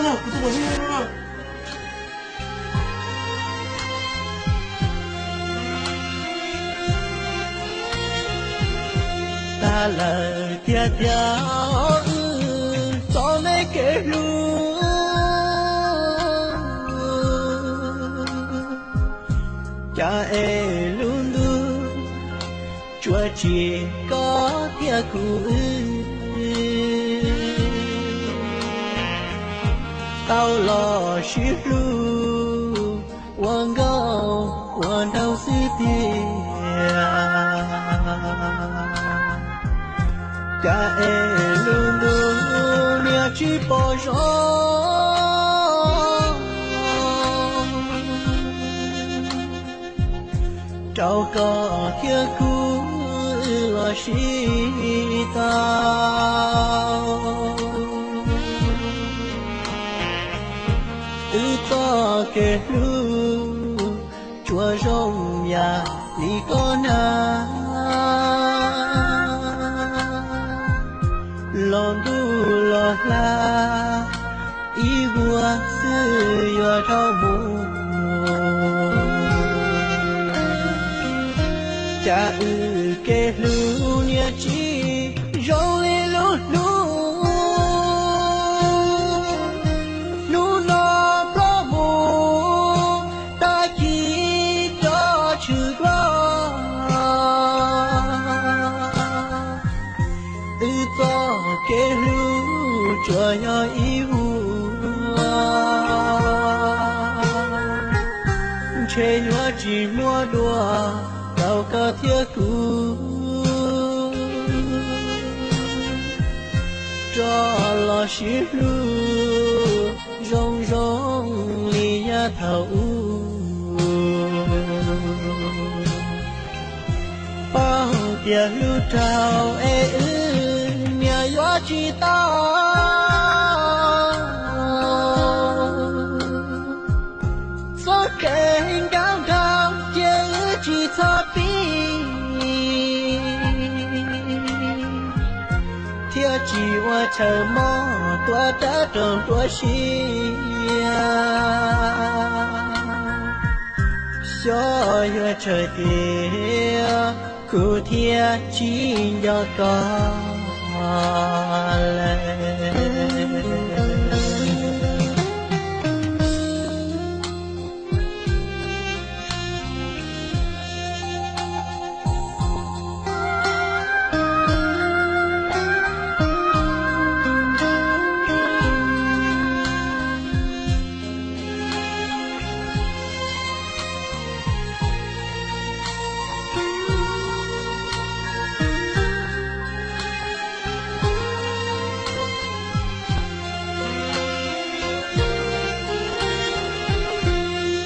Kuv tuaj mus. Tag lawm tiag tiag wb txoj me kev hlub, cas es lub ntuj tsuas tsim koj thiab kuv wb tau los sib hlub ua nkauj ua nraug xwb tiag. Cas es lub ntuj niaj tsis pom zoo rau koj thiab kuv los sib tau. Wb txoj kev hlub tsuas zoo yam li koj na, los ntuj los hla ib vuag xwb yuav dhau mus. Cas wb kev hlub niaj tsis zoo li lub hnub, hnub no ploj mus tag kis cov tshwm duab. Wb txoj kev hlub tsuas yog ib vuag, ntshe yuav tsis muaj dua rau koj thiab kuv rov los sib hlub zoo zoo li yav thaum ub. Paub tias hlub rau es wb niam yuav tsis tau, txoj kev nkauj nraug cia wb tsis txhob pib, thiaj tsis ua chaw mob tuav rawv rooj tuav siab. Xyov yuav tsawg tiam kuv thiaj tsis nco koj lawm.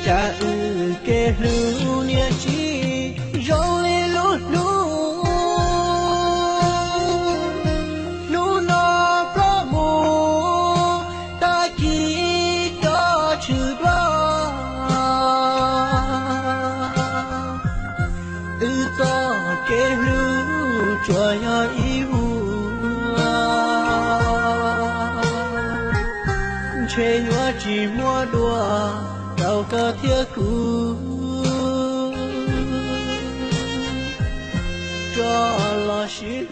Cas wb kev hlub niaj tsis zoo li lub hnub, hnub no ploj mus tag kis cov tshwm duab. Wb txoj kev hlub tsuas yog ib vuag, ntshe yuav tsis muaj dua rau koj thiab kuv rov los sib